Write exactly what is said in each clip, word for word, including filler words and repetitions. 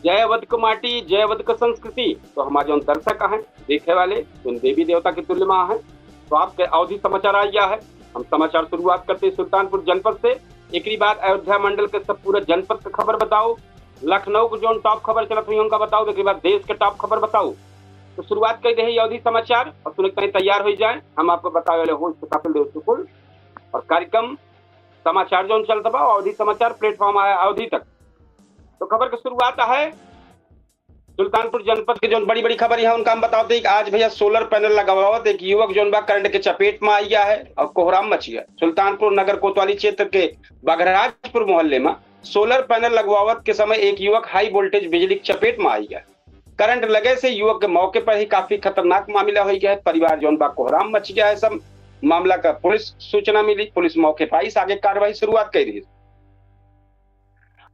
जय अवध क माटी, जय अवध क संस्कृति। तो हमार जौन दर्शक हैं, देखे वाले, जौन देवी देवता के तुल्य मा हैं, तो आपके अवधी समाचार आ गया है। हम समाचार शुरुआत करते हैं सुल्तानपुर जनपद से। एकरी बाद अयोध्या मंडल के सब पूरा जनपद क खबर बताओ, लखनऊ क जौन top खबर चलत हुई उनका बताओ, एकरी बाद देश के top खबर बताओ। तो शुरुआत कर दे हैं अवधी समाचार और सुने के तैयार हो जाए। हम आपको बतावे वाले host कपिल देव शुक्ल और कार्यक्रम समाचार जौन चलत बा, अवधी समाचार platform आया अवधी तक। तो खबर के शुरुआत है सुल्तानपुर जनपद के जौन बड़ी बड़ी खबर यहाँ उनका हम बतावत ही कि आज भैया solar panel लगवावत एक युवक जौन बा करंट के चपेट में आ गया है और कोहराम मच गया। सुल्तानपुर नगर कोतवाली क्षेत्र के बघराजपुर मोहल्ले में solar panel लगवावत के समय एक युवक high voltage बिजली के चपेट में आ गया। करंट लगे से युवक के मौके पर ही काफी खतरनाक मामला हो गया है। परिवार जौन बा कोहराम मच गया है। सब मामला का पुलिस सूचना मिली, पुलिस मौके पर आई, आगे कार्रवाई शुरुआत कर दी।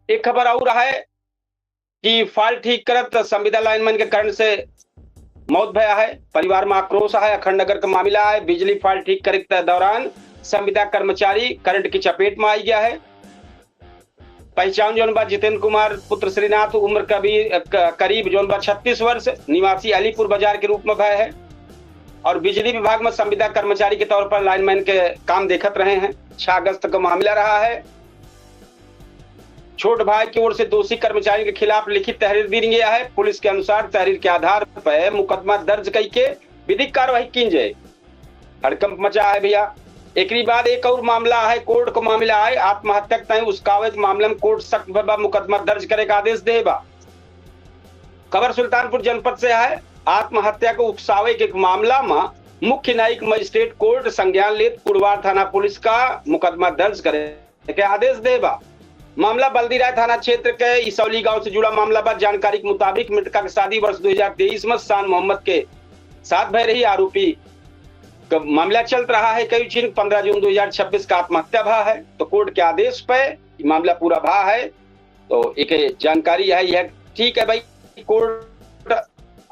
एक खबर और है कि fault ठीक करत संविदा lineman के करंट से मौत भया है। परिवार में आक्रोश है। अखंड नगर का मामला है। बिजली fault ठीक करे के दौरान संविदा कर्मचारी करंट की चपेट में आ गया है। पहचान जौन बा जितेंद्र कुमार पुत्र श्रीनाथ, उम्र कभी क-, करीब जौन बा छत्तीस वर्ष, निवासी अलीपुर बाजार के रूप में भय है और बिजली विभाग में संविदा कर्मचारी के तौर पर lineman के काम देखत रहे हैं। छह अगस्त का मामला रहा है। छोट भाई की ओर से दोषी कर्मचारी के खिलाफ लिखित तहरीर दी गया है। पुलिस के अनुसार तहरीर के आधार पर मुकदमा दर्ज करके विधिक कार्रवाई की जाए। हड़कंप मचा है भैया। एकरी बाद एक और मामला है, कोर्ट का मामला है, आत्महत्या के तय उकसावे के मामला में कोर्ट सख्त भय बा, मुकदमा दर्ज करे का आदेश दे बा। खबर सुल्तानपुर जनपद से है। आत्महत्या को उकसावे के मामला में मुख्य न्यायिक मजिस्ट्रेट कोर्ट संज्ञान लेत कुड़वार थाना पुलिस का मुकदमा दर्ज करे के आदेश दे बा। मामला बल्दीराय थाना क्षेत्र के इसौली गांव से जुड़ा मामला बा। जानकारी के मुताबिक मृतका के शादी वर्ष दो हज़ार तेईस में शान मोहम्मद के साथ भय रही। आरोपी का मामला चलत रहा है। कई चिन्ह पन्द्रह जून दो हज़ार छब्बीस का आत्महत्या भा है, तो कोर्ट के आदेश पे ई मामला पूरा भा है। तो एक जानकारी है यह। ठीक है भाई, कोर्ट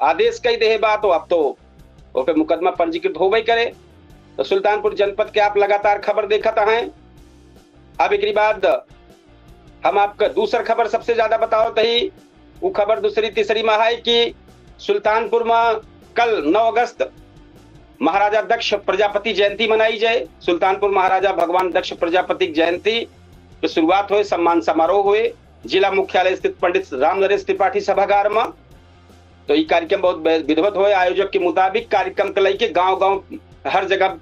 आदेश कई दे बा, तो अब तो ओपे मुकदमा पंजीकृत होबे करे। तो सुल्तानपुर जनपद के आप लगातार खबर देखत हैं। अब एकरी बाद हम आपका दूसर खबर सबसे ज्यादा बतावत ही। उ खबर दूसरी तीसरी में है कि सुल्तानपुर में कल नौ अगस्त महाराजा दक्ष प्रजापति जयंती मनाई जाए। सुल्तानपुर महाराजा भगवान दक्ष प्रजापति की जयंती के शुरुआत होए, सम्मान समारोह होए जिला मुख्यालय स्थित पंडित राम नरेश त्रिपाठी सभागार में। तो ई कार्यक्रम बहुत बे-, विधिवत होए। आयोजक के मुताबिक कार्यक्रम के लेके गांव गांव हर जगह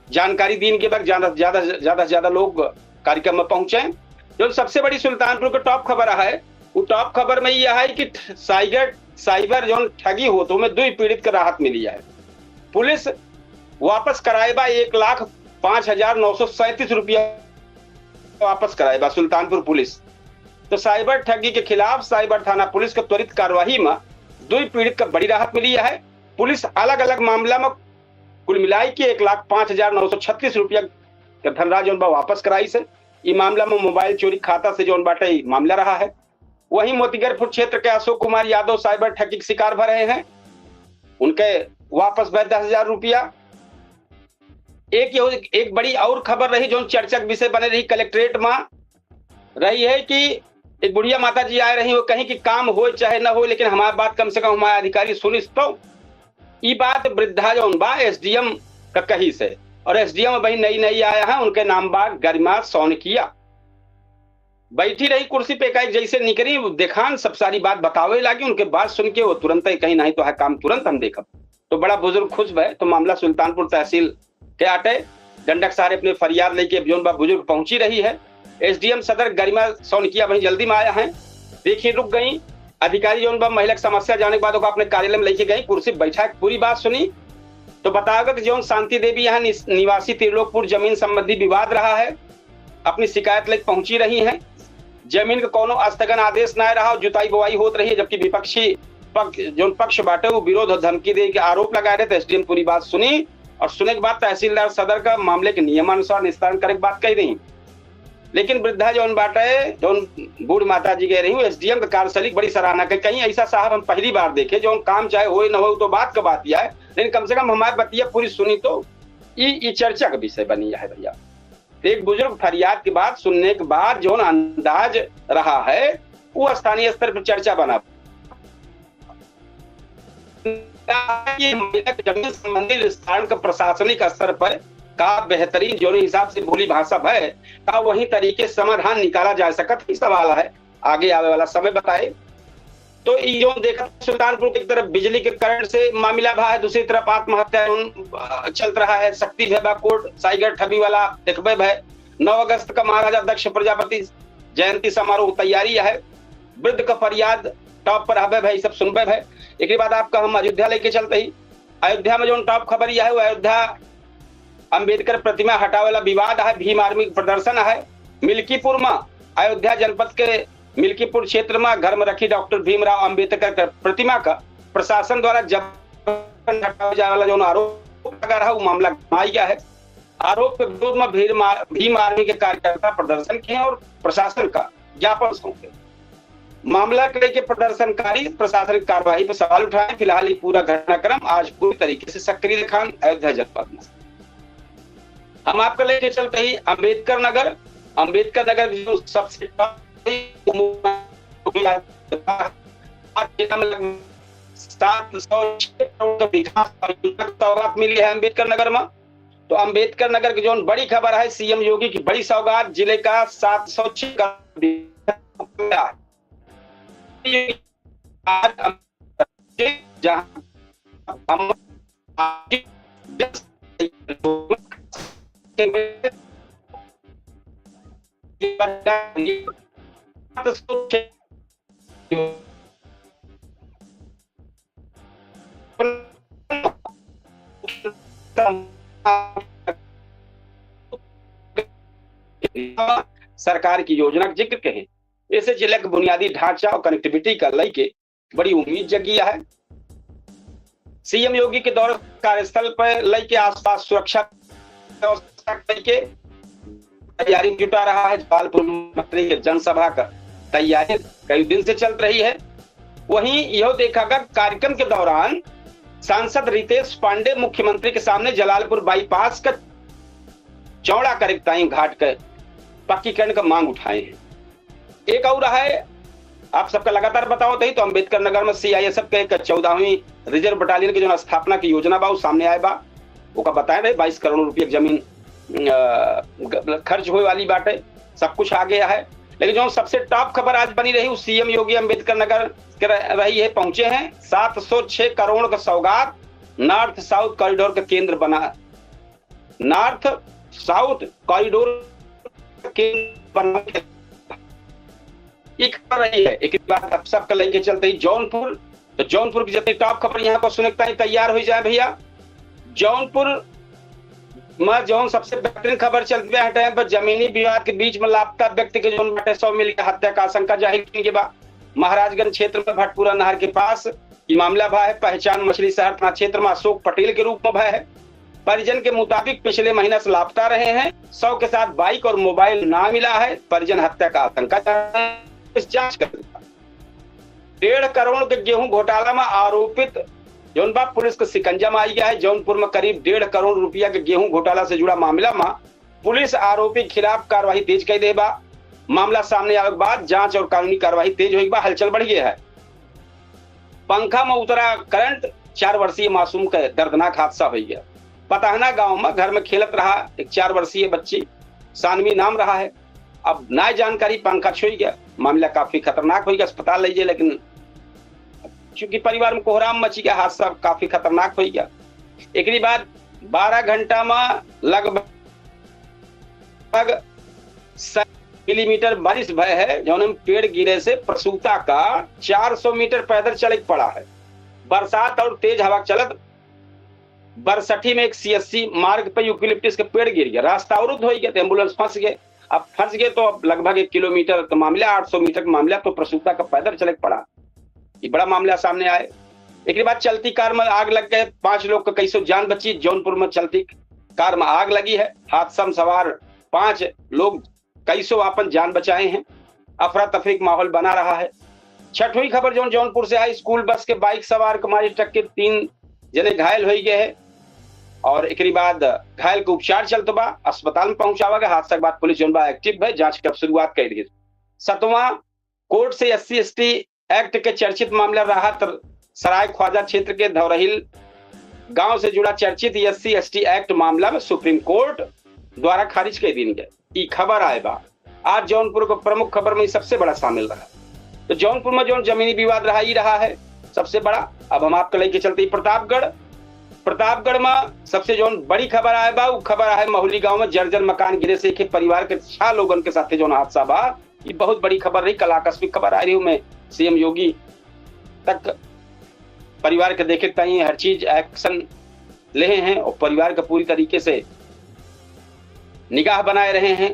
जानकारी दीन के बाद ज्यादा, ज्यादा, ज्यादा से ज्यादा लोग कार्यक्रम में पहुंचे। जो सबसे बड़ी सुल्तानपुर के top खबर है, वो top खबर में यह है कि ठ-, साइबर, साइबर जौन ठगी होत, ओमे दुई पीड़ित के राहत मिली है। पुलिस वापस कराए बा एक लाख पाँच हजार नौ सौ सैंतीस रुपया वापस कराए बा सुल्तानपुर पुलिस। तो साइबर ठगी के खिलाफ साइबर थाना पुलिस के त्वरित कार्यवाही में दुई पीड़ित का बड़ी राहत मिली है। पुलिस अलग-अलग मामला में कुल मिलाई के एक लाख पाँच हजार नौ सौ छत्तीस रुपया के धनराशि जौन बा वापस कराई से। ई मामला में मोबाइल चोरी खाता से जौन बाटे ई मामला रहा है। वहीं मोतीगरपुर क्षेत्र के अशोक कुमार यादव साइबर ठगी के शिकार भय रहे हैं, उनके वापस भय दस हजार रुपया। एक यो-, एक बड़ी और खबर रही जौन चर्चा के विषय बने रही कलेक्ट्रेट में रही है कि एक बुढ़िया माता जी आए रही, वो कहीं कि काम होए चाहे ना होए, लेकिन हमार बात कम से कम हमार अधिकारी सुनिस। तो ई बात वृद्धा जौन बा एसडीएम का कही से, और एसडीएम अबहीं नई नई आया है, उनके नाम बा गरिमा सौनकिया। बैठी रही कुर्सी पे, एकाएक जैसे निकरी देखान सब सारी बात बतावे लागी। उनके बात सुन के वो तुरंत ही कहीं, "नहीं तो है काम तुरंत हम देखब।" तो बड़ा बुजुर्ग खुश भय। तो मामला सुल्तानपुर तहसील के आटे। डंडक सारे अपने फरियाद लेके जौन बा बुजुर्ग पहुंची रही है। एसडीएम सदर गरिमा सौनकिया वहीं जल्दी में आया है, देखी रुक गई। अधिकारी जौन बा महिला की समस्या जाने के बाद ओका अपने कार्यालय में लेके गई, कुर्सी बैठा के पूरी बात सुनी। तो बताओगे कि जौन शांति देवी यहाँ निस-, निवासी त्रिलोकपुर जमीन संबंधी विवाद रहा है, अपनी शिकायत लेके पहुंची रही हैं। जमीन का कौनो स्थगन आदेश ना रहा और जुताई बुआई होत रही है, जबकि विपक्षी पक्ष, जौन पक्ष बाटे, वो विरोध और धमकी दे के आरोप लगा रहे। तो एसडीएम पूरी बात सुनी और सुने के बाद तहसीलदार सदर का मामले के नियमानुसार निस्तारण करे के बात कही रही। लेकिन वृद्धा जौन बाटे, जौन बूढ़ माता जी कह रही हूँ, एसडीएम का कार्यशैली की बड़ी सराहना के। कहीं ऐसा साहब हम पहली बार देखे, जौन काम चाहे होए न होए, तो बात का बात यह है, लेकिन कम से कम हमारी बतिया पूरी सुनी तो ई, ई चर्चा का विषय बनी है भैया। एक बुजुर्ग फरियाद के बात सुनने के बाद जौन अंदाज रहा है, वो स्थानीय स्तर पर चर्चा बना। कि महिला के जमीन संबंधी विस्तारण के प्रशासनिक स्तर पर का बेहतरीन, जो हिसाब से बोली भाषा है, का वही तरीके से समाधान निकाला जा सकत ही सवाल है, आगे आवे वाला समय बताए। तो ई जो देखा, सुल्तानपुर की तरफ बिजली के करंट से मामला भा है, दूसरी तरफ आत्महत्या जौन, अ, चलत रहा है, शक्ति भैबा कोर्ट साइगर ठबी वाला देखबे भय। नौ अगस्त का महाराजा दक्ष प्रजापति जयंती समारोह तैयारी है। वृद्ध का फरियाद टॉप पर हबे भय, सब सुनबे भय। एक बाद आपका हम अयोध्या लेके चलते ही, अयोध्या में जौन टॉप खबर यह है, वो अयोध्या अम्बेडकर प्रतिमा हटावे वाला विवाद है, भीम आर्मी के प्रदर्शन है। मिल्कीपुर में अयोध्या जनपद के मिल्कीपुर क्षेत्र में घर में रखी डॉक्टर भीमराव अम्बेडकर के प्रतिमा का प्रशासन द्वारा जबरन हटावे जाए वाला जौन आरोप लगा रहा, वो मामला गरमाई गया है। आरोप के विरोध में भीम आर-, भीम आर्मी के कार्यकर्ता प्रदर्शन किए और प्रशासन का ज्ञापन सौंपे। मामला के लेके प्रदर्शनकारी प्रशासनिक कार्यवाही पर सवाल उठाए। फिलहाल ये पूरा घटनाक्रम आज पूरी तरीके से सक्रिय खान अयोध्या जनपद में। हम आपको लेके चलते ही अम्बेडकर नगर, अम्बेडकर नगर जो सबसे top सात सौ छह करोड़ का विकास परियोजना का सौगात मिली है अम्बेडकर नगर में। तो अम्बेडकर नगर की जौन बड़ी खबर है, सीएम योगी की बड़ी सौगात, जिले का सात सौ छह करोड़। आज जहां हम सरकार की योजना का जिक्र कहें, ऐसे जिले के बुनियादी ढांचा और कनेक्टिविटी का लइके बड़ी उम्मीद जगी है। सीएम योगी के दौरे कार्यस्थल पर लइके आसपास सुरक्षा व्यवस्था लइके तैयारी में जुटा रहा है। जलालपुर मंत्री के जनसभा का तैयारी कई दिन से चल रही है। वहीं यह देखा गया, कार्यक्रम के दौरान सांसद रितेश पांडे मुख्यमंत्री के सामने जलालपुर बाईपास का चौड़ा करे ताई घाट के पक्कीकरण का मांग उठाए हैं। एक और है, आप सबका लगातार बताओ तही तो अम्बेडकर नगर में सीआईएसएफ के एक चौदहवीं रिजर्व बटालियन के जो स्थापना की योजना बा, उ सामने आए बा। ओका बताए रहे, बाईस करोड़ रुपये की जमीन, अ, ग-, खर्च होए वाली बाटे, सब कुछ आ गया है। लेकिन जो सबसे टॉप खबर आज बनी रही, वो सीएम योगी अम्बेडकर नगर के रह-, रही है, पहुंचे हैं। सात सौ छह करोड़ का सौगात, नॉर्थ साउथ कॉरिडोर का केंद्र बना, नॉर्थ साउथ कॉरिडोर के बना के एक खबर रही है। एक बात आप सबका लेके चलते ही जौनपुर, तो जौनपुर की जितनी टॉप खबर यहाँ पर सुने के ताई तैयार हो जाए भैया। जौनपुर में जौन सबसे बेहतरीन खबर चलती है टाइम पर, जमीनी विवाद के बीच में लापता व्यक्ति के जौन बाटे शव मिल के हत्या का आशंका जाहिर की बा। महाराजगंज क्षेत्र में भटपुरा नहर के पास ई मामला भा है। पहचान मछली शहर थाना क्षेत्र में अशोक पटेल के रूप में भा है। परिजन के मुताबिक पिछले महीना से लापता रहे हैं। शव के साथ बाइक और मोबाइल ना मिला है। परिजन हत्या का आशंका जताए हैं। पुलिस जांच कर रही है। डेढ़ करोड़ के गेहूं घोटाला में आरोपित जौन बा पुलिस के शिकंजा में आई गया है। जौनपुर में करीब डेढ़ करोड़ रुपया के गेहूं घोटाला से जुड़ा मामला में पुलिस आरोपी के खिलाफ कार्रवाई तेज कर दे बा। मामला सामने आवे के बाद जांच और कानूनी कार्रवाई तेज होए के बा, हलचल बढ़ गया है। पंखा में उतरा करंट, चार वर्षीय मासूम के दर्दनाक हादसा हो गया। पतहना गांव में घर में खेलत रहा एक चार वर्षीय बच्ची, सानवी नाम रहा है। अब ना जानकारी पंखा छुई गया, मामला काफी खतरनाक हो गया, अस्पताल ले जाए, लेकिन चूंकि परिवार में कोहराम मची गया, हादसा काफी खतरनाक हो गया। एकरी बाद बारह घंटा में लगभग सौ मिलीमीटर बारिश भय है, जौन में पेड़ गिरे से प्रसूता का चार सौ मीटर पैदल चले के पड़ा है। बरसात और तेज हवा के चलत बरसठी में एक सीएससी मार्ग पर यूकेलिप्टस के पेड़ गिर गया, रास्ता अवरुद्ध हो गया, तो एम्बुलेंस फंस गए। अब फंस गए तो अब लगभग एक किलोमीटर का मामला, आठ सौ मीटर का मामला, तो प्रसूता का पैदल चले के पड़ा। ये बड़ा मामला सामने आए। एक बाद चलती कार में आग लग गए, पांच लोग का कैसो जान बची। जौनपुर में चलती कार में आग लगी है, हादसा में सवार पांच लोग कैसो अपन जान बचाए हैं। अफरा तफरी का माहौल बना रहा है। छठवीं खबर जौन जौनपुर से आई, स्कूल बस के बाइक सवार के मारी टक्कर, तीन जने घायल हो गए हैं और एकरी बाद घायल के उपचार चलत बा, अस्पताल में पहुंचावा गया। हादसा के बाद पुलिस जौन बा एक्टिव है, जांच के अब शुरुआत कर दी। सतवां कोर्ट से एससी एसटी एक्ट के चर्चित मामला राहत सराय ख्वाजा क्षेत्र के धौरहिल गांव से जुड़ा चर्चित SC ST Act मामला में सुप्रीम कोर्ट द्वारा खारिज कर दीन गए। ई खबर आए बा। आज जौनपुर के प्रमुख खबर में सबसे बड़ा शामिल रहा। तो जौनपुर में जौन जमीनी विवाद रहा, ई रहा है सबसे बड़ा। अब हम आपके लेके चलते ही प्रतापगढ़। प्रतापगढ़ में सबसे जौन बड़ी खबर आए बा, उ खबर आए महुली गांव में जर्जर मकान गिरे से एक परिवार के छह लोगन के साथे जौन हादसा बा, ई बहुत बड़ी खबर रही। कल आकस्मिक खबर आ रही हूँ मैं, CM योगी तक परिवार के देखे ताई हर चीज action ले हैं और परिवार का पूरी तरीके से निगाह बनाए रहे हैं।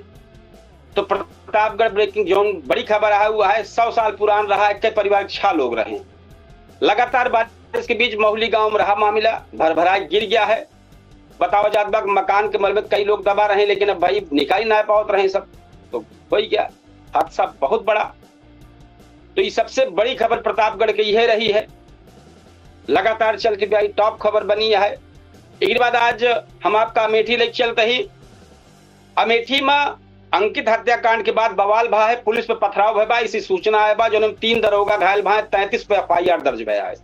तो प्रतापगढ़ breaking जौन बड़ी खबर है, वो है सौ साल पुरान रहा, एक परिवार के छह लोग रहे। लगातार बारिश के बीच महुली गांव में रहा मामला, भर भरा गिर गया है। बतावा जात बा कि मकान के मलबे कई लोग दबा रहे, लेकिन अब भाई निकाल ही ना पावत रहे सब, तो हो ही गया हादसा बहुत बड़ा। तो ये सबसे बड़ी खबर प्रतापगढ़ के यह रही है, लगातार चलती भाई top खबर बनी है। एक बाद आज हम आपका अमेठी लेके चलते ही, अमेठी में अंकित हत्याकांड के बाद बवाल भा है, पुलिस पे पथराव भय बा, इसी सूचना आए बा, जौन में तीन दरोगा घायल भा है, तैंतीस पे FIR दर्ज भया है।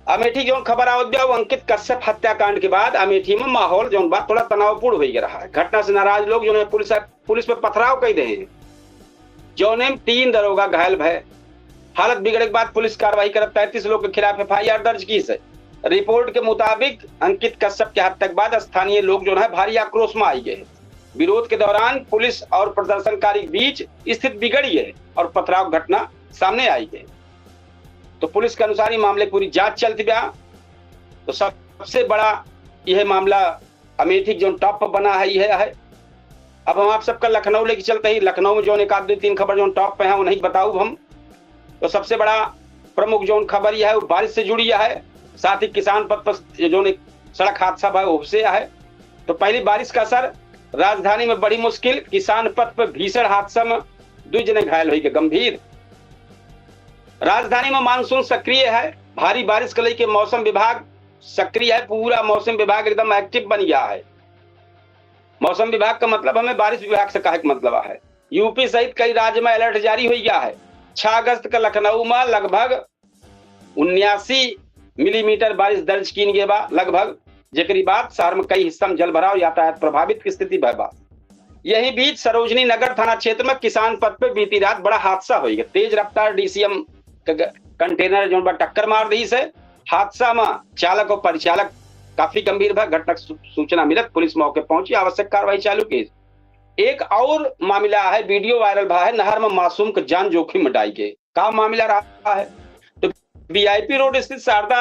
अमेठी जौन खबर आवत बा, वो अंकित कश्यप हत्याकांड के बाद अमेठी में माहौल जौन बा थोड़ा तनावपूर्ण हो गया रहा है। घटना से नाराज लोग जौन है पुलिस, पुलिस पे पथराव कर दे हैं, जौने में तीन दरोगा घायल भय। हालत बिगड़े के बाद पुलिस कार्रवाई करत तैंतीस लोग के खिलाफ FIR दर्ज की है। रिपोर्ट के मुताबिक अंकित कश्यप के हत्या के बाद स्थानीय लोग जौन है भारी आक्रोश में आई गए। विरोध के दौरान पुलिस और प्रदर्शनकारी के बीच स्थिति बिगड़ी है और पथराव घटना सामने आई है। तो पुलिस के अनुसार ये मामले की पूरी जांच चलती बा। तो सबसे बड़ा यह मामला अमेठी के जौन top पर बना है, यह है। अब हम आप सबका लखनऊ लेके चलते ही, लखनऊ में जौन एक आध दो तीन खबर जौन top पे हैं, उन्हीं बताऊब हम। तो सबसे बड़ा प्रमुख जौन खबर यह है, वो बारिश से जुड़ी यह है, साथ ही किसान पथ पर जौन एक सड़क हादसा भा, उससे यह है। तो पहली बारिश का असर, राजधानी में बड़ी मुश्किल, किसान पथ पर भीषण हादसा में दो जने घायल हुई के गंभीर। राजधानी में मानसून सक्रिय है, भारी बारिश के लेके मौसम विभाग सक्रिय है, पूरा मौसम विभाग एकदम active बन गया है। मौसम विभाग का मतलब हमें बारिश विभाग से कहे के मतलब है। यूपी सहित कई राज्य में alert जारी हो गया है। छह अगस्त का लखनऊ में लगभग उन्यासी मिलीमीटर बारिश दर्ज कीन गए बा लगभग, जेकरी बाद शहर में कई हिस्सा में जलभराव, यातायात प्रभावित की स्थिति भय बा। यही बीच सरोजनी नगर थाना क्षेत्र में किसान पथ पे बीती रात बड़ा हादसा हो गया। तेज रफ्तार डीसीएम क-, कंटेनर जौन बा टक्कर मार दी से। हादसा में चालक और परिचालक काफी गंभीर भा। घटना की सू-, सूचना मिलत पुलिस मौके पहुंची, आवश्यक कार्रवाई चालू की। एक और मामला है, वीडियो वायरल भा है, नहर में मासूम के जान जोखिम में डाई के का मामला रहा है। तो वीआईपी रोड स्थित शारदा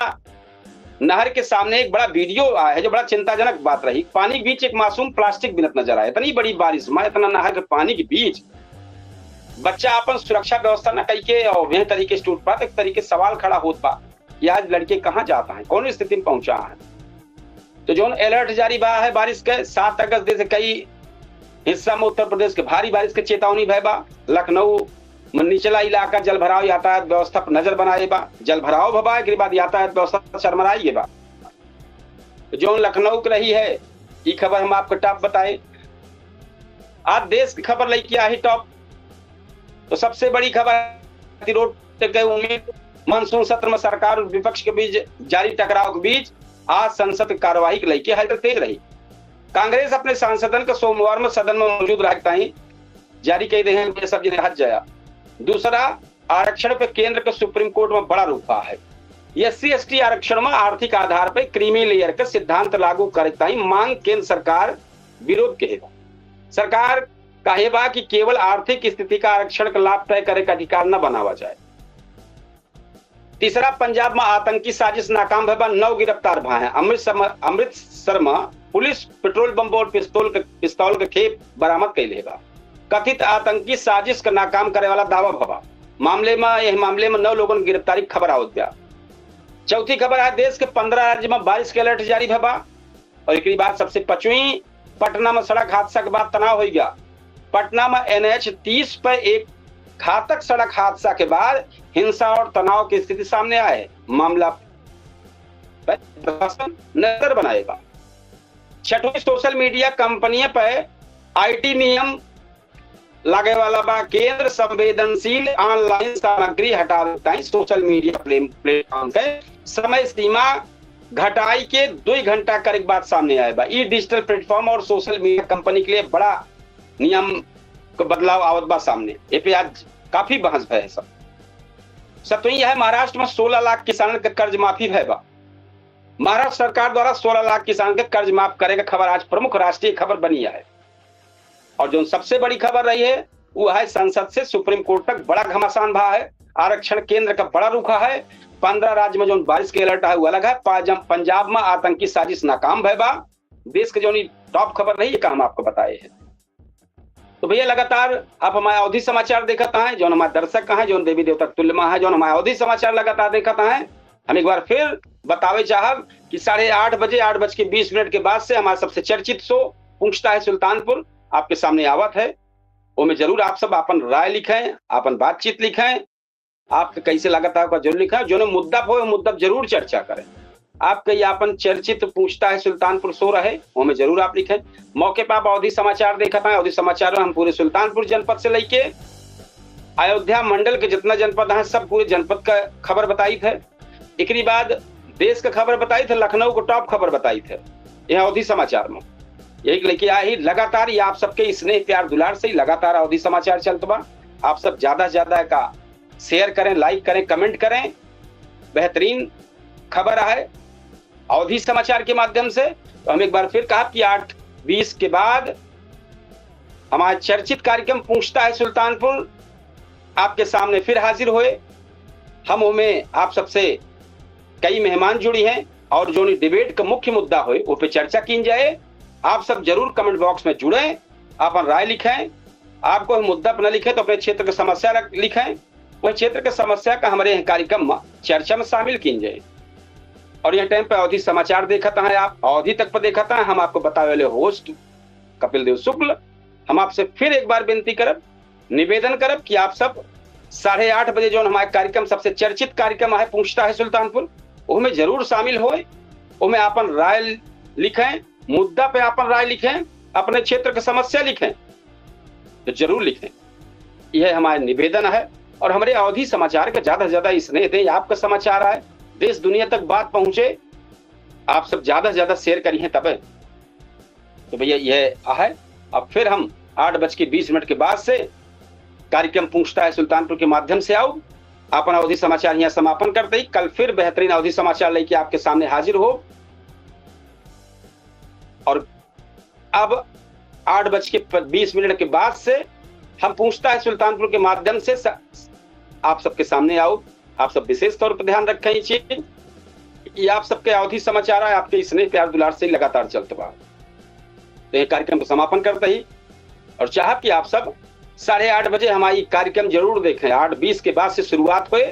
नहर के सामने एक बड़ा वीडियो आया है, जो बड़ा चिंताजनक बात रही। पानी के बीच एक मासूम प्लास्टिक बिनत नजर आया। इतनी बड़ी बारिश में इतना नहर के पानी के बीच बच्चा अपन सुरक्षा व्यवस्था न कई के और वह तरीके से टूट पात, एक तरीके से सवाल खड़ा होत बा कि आज लड़के कहाँ जाता है, कौन स्थिति में पहुंचा है। तो जौन alert जारी बा है बारिश के, सात अगस्त जैसे कई हिस्सा में उत्तर प्रदेश के भारी बारिश के चेतावनी भय बा। लखनऊ में निचला इलाका जलभराव, यातायात व्यवस्था पर नजर बनाए बा। जलभराव भवा, एकरे बाद यातायात व्यवस्था चरमराई बा। तो जौन लखनऊ के रही है, ई खबर हम आपको top बताए। आज देश की खबर लेके आई top। तो सबसे बड़ी खबर, गतिरोध के उम्मीद। मानसून सत्र में सरकार और विपक्ष के बीच जारी टकराव के बीच आज संसद की कार्यवाही के लेके हलचल तेज रही। कांग्रेस अपने सांसदन के सोमवार में सदन में मौजूद रहे ताई जारी कई दे हैं, ये सब जिन्हें हट जाया। दूसरा, आरक्षण पे केंद्र के सुप्रीम कोर्ट में बड़ा रुख बा है। SC ST आरक्षण में आर्थिक आधार पे creamy layer के सिद्धांत लागू करे ताई मांग केंद्र सरकार विरोध के है। सरकार कहे बा कि केवल आर्थिक स्थिति का आरक्षण का लाभ तय करे का अधिकार न बनावा जाए। तीसरा, पंजाब में आतंकी साजिश नाकाम भय बा, नौ गिरफ्तार भा हैं। अमृतसर में, अमृतसर में पुलिस पेट्रोल बम और पिस्तौल के, पिस्तौल के खेप बरामद कैले बा। कथित आतंकी साजिश का नाकाम करे वाला दावा भवा। मामले में, यह मामले में नौ लोगन की गिरफ्तारी की खबर आवत बा। चौथी खबर है, देश के पन्द्रह राज्य में बारिश के alert जारी भवा। और एकरी बाद सबसे पचवीं, पटना में सड़क हादसा के बाद तनाव हो गया। पटना में NH तीस पर एक घातक सड़क हादसा के बाद हिंसा और तनाव की स्थिति सामने आए। मामला पर प्रशासन नजर बनाएगा। छठवीं, सोशल मीडिया कंपनियों पर आईटी नियम लागे वाला बा, केंद्र संवेदनशील online सामग्री हटावे ताईं social media प्ले-, platform के समय सीमा घटाई के दुई घंटा करे के बात सामने आए बा। ई digital platform और social media company के लिए बड़ा नियम क बदलाव आवत बा सामने। ए पे आज काफी बहस भय है सब। सब तो यही है, महाराष्ट्र में सोलह लाख किसानन के कर्ज माफी भय बा। महाराष्ट्र सरकार द्वारा सोलह लाख किसान के कर्ज माफ करे के खबर आज प्रमुख राष्ट्रीय खबर बनी है। और जो सबसे बड़ी खबर रही है, वो है संसद से सुप्रीम कोर्ट तक बड़ा घमासान भा है, आरक्षण केंद्र का बड़ा रुखा है, पन्द्रह राज्य में जो बारिश के alert है वो अलग है, पाजम-, पंजाब में आतंकी साजिश नाकाम भय बा। देश के जो top खबर रही है, का हम आपको बताए हैं। तो भैया, लगातार आप हमारे अवधी समाचार देखत हैं, जो हमारे दर्शक हैं, जो देवी देवता तुल्य मा है, जो हमारे अवधी समाचार लगातार देखत हैं, हम एक बार फिर बतावे चाहब कि साढ़े आठ बजे, आठ बज के बीस मिनट के बाद से हमारा सबसे चर्चित show पूछता है सुल्तानपुर आपके सामने आवत है। ओमे जरूर आप सब आपन राय लिखें, आपन बातचीत लिखें, आपके कैसे लगत है ओका जरूर लिखें। जोने मुद्दा पे हो, मुद्दा पे जरूर चर्चा करें। आपके ये आपन चर्चित पूछता है सुल्तानपुर show रहे, ओमे जरूर आप लिखें। मौके पर आप अवधी समाचार देखत हैं। अवधी समाचार में हम पूरे सुल्तानपुर जनपद से लेके अयोध्या मंडल के जितना जनपद हैं, सब पूरे जनपद का खबर बताइत है। एकरी बाद देश का खबर बताइत है, लखनऊ को top खबर बताइत है। यह अवधी समाचार में यही लेके आए ही लगातार, ये आप सबके स्नेह, प्यार, दुलार से ही लगातार अवधी समाचार चलत बा। आप सब ज्यादा से ज्यादा का share करें, like करें, comment करें। बेहतरीन खबर है अवधी समाचार के माध्यम से। तो हम एक बार फिर कहा कि आठ बीस के बाद हमारा चर्चित कार्यक्रम पूछता है सुल्तानपुर आपके सामने फिर हाजिर होए। हम ओमे आप सबसे कई मेहमान जुड़ी हैं और जो debate का मुख्य मुद्दा होए, वो पे चर्चा कीन जाए। आप सब जरूर comment box में जुड़ें, आपन राय लिखें। आप कोई मुद्दा पर न लिखें तो अपने क्षेत्र की समस्या रख-, लिखें। वह क्षेत्र के समस्या का हमारे यह कार्यक्रम में चर्चा में शामिल कीन जाए। और यह time पे अवधी समाचार देखत हैं, आप अवधी तक पर देखत हैं, हम आपको बतावे वाले host कपिल देव शुक्ल। हम आपसे फिर एक बार विनती करब, निवेदन करब कि आप सब साढ़े आठ बजे जो हमारे कार्यक्रम, सबसे चर्चित कार्यक्रम है पूछता है सुल्तानपुर, ओमे जरूर शामिल होए, ओमे आपन राय लिखें, मुद्दा पे आपन राय लिखें, अपने क्षेत्र के समस्या लिखें, तो जरूर लिखें। यह हमारे निवेदन है। और हमारे अवधी समाचार का ज्यादा से ज्यादा स्नेह दें, आपका समाचार आए, देश दुनिया तक बात पहुंचे, आप सब ज्यादा से ज्यादा share करिए तबे। तो भैया, यह है। अब फिर हम आठ बज के बीस मिनट के बाद से कार्यक्रम पूछता है सुल्तानपुर के माध्यम से आओ, अपन अवधी समाचार यहाँ समापन करते ही कल फिर बेहतरीन अवधी समाचार लेके आपके सामने हाजिर हो। और अब आठ बज के प-, बीस मिनट के बाद से हम पूछता है सुल्तानपुर के माध्यम से स-, आप सबके सामने आओ। आप सब विशेष तौर पर ध्यान रखें ये चीज कि आप सबके अवधी समाचार है, आपके स्नेह, प्यार, दुलार से लगातार चलत बा। तो ये कार्यक्रम को समापन करते ही और चाहब कि आप सब साढ़े आठ बजे हमारी कार्यक्रम जरूर देखें। आठ बीस के बाद से शुरुआत होए,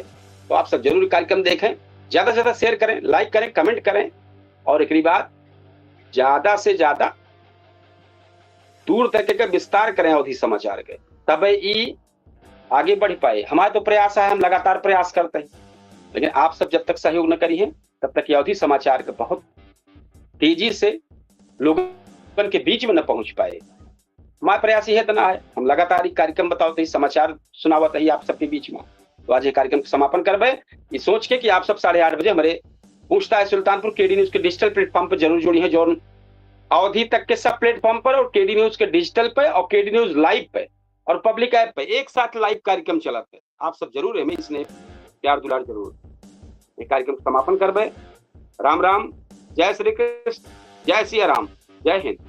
तो आप सब जरूर कार्यक्रम देखें, ज्यादा से ज्यादा share करें, like करें, comment करें और एकरी बाद ज्यादा से ज्यादा दूर तक के विस्तार करें अवधी समाचार के, तबे ई आगे बढ़ पाए। हमारा तो प्रयास है, हम लगातार प्रयास करते हैं, लेकिन आप सब जब तक सहयोग न करिए, तब तक ये अवधी समाचार के बहुत तेजी से लोगन के बीच में न पहुंच पाए। हमारा प्रयास यह इतना है, हम लगातार ई कार्यक्रम बतावत ही, समाचार सुनावत ही आप सबके बीच में। तो आज ये कार्यक्रम के समापन करबे, ये सोच के कि आप सब साढ़े आठ बजे हमारे पूछता है सुल्तानपुर केडी न्यूज के digital platform पर जरूर जुड़ी हैं, जो अवधी तक के सब platform पर और केडी न्यूज के digital पे और केडी न्यूज live पे और public app पे एक साथ live कार्यक्रम चलत है। आप सब जरूर हमें इसने प्यार दुलार जरूर। ये कार्यक्रम समापन करबे। राम राम, जय श्री कृष्ण, जय सिया राम, जय हिंद।